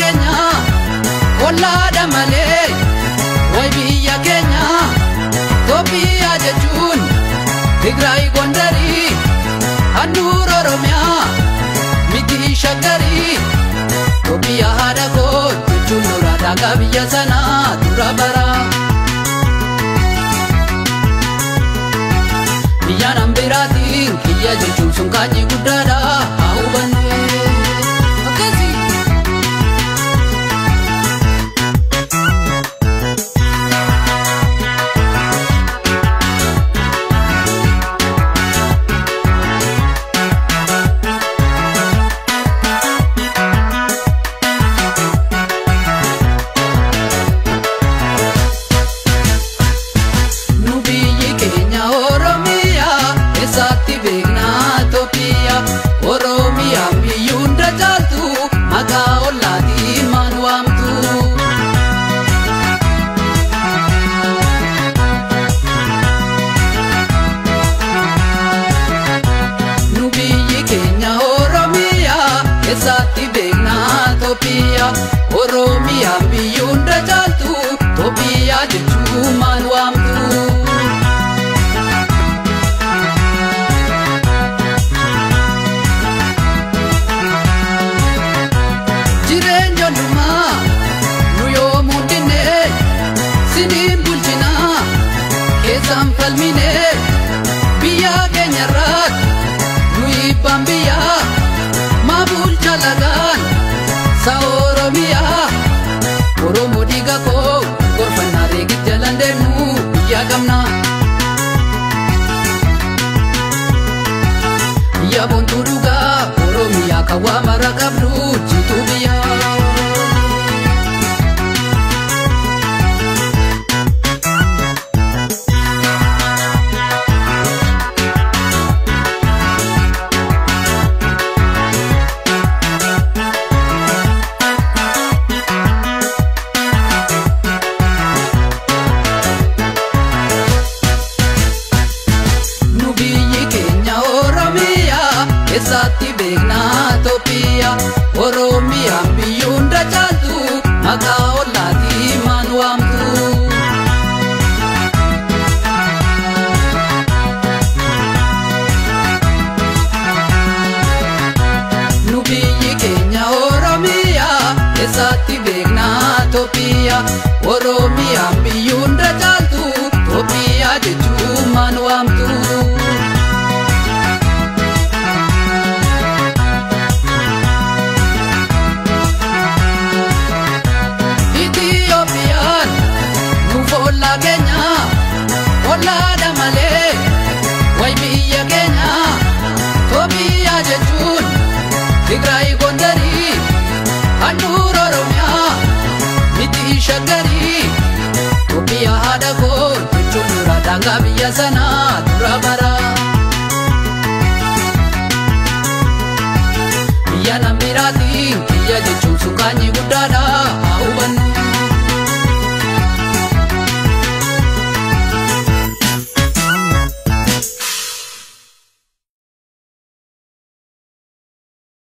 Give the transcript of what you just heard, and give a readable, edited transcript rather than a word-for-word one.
keenya ollaadha malee way biyya keenya Itoophiyaa jechuun Tigraay Gondarii handhuura Oromiyaa miti Shaggarii Itoophiyaa haadha koo jechuun nurraa daangaa biyya sanaa dura bara. Biyya nan biraatiin kiyya jechuun sun qaanyii guddaadha haa hubannu. Akkasii. Nu biyyi keenya Oromiyaa eessaatti beeknaa Itoophiyaa Oromiyaan biyyi hunda caaltu maqaa ollaatiin maan waamtu. Nu biyyi keenya Oromiyaa eessaatti beeknaa Itoophiyaa Oromiyaan biyyi hunda caaltu Itoophiyaa jechuun maal waamtu. Jireenya hundumaa nu yoomuu dinne siniin bulchinaa keessaan falmine biyya keenyarraatti nu hibbaan biyyaa maa bulcha lagaan sa Oromiyaa Oromoo dhiiga koo gorfannaa reegit jalaan deemnu biyya qabna. Biyya boontuu dhugaa Oromiyaa kan waa mara qabdu jituu biyyaa. Nu biyyi keenya Oromiyaa eessaatti beeknaa Itoophiyaa Oromiyaan biyyi hunda caaltu maqaa ollaatiin maan waamtu. Nu biyyi keenya Oromiyaa eessaatti beeknaa Itoophiyaa Oromiyaan biyyi hunda caaltu Itoophiyaa jechuun maan waamtu. Itiyoophiyaan nuuf ollaa keenya ollaadha malee way biyya keenya Itoophiyaa jechuun Tigraay Gondarii handhuura Oromiyaa miti Shaggarii Itoophiyaa haadha koo jechuun nurraa daangaa biyya sanaa dura bara. Biyya nan biraatiin kiyya jechuun sun qaanyii guddaadha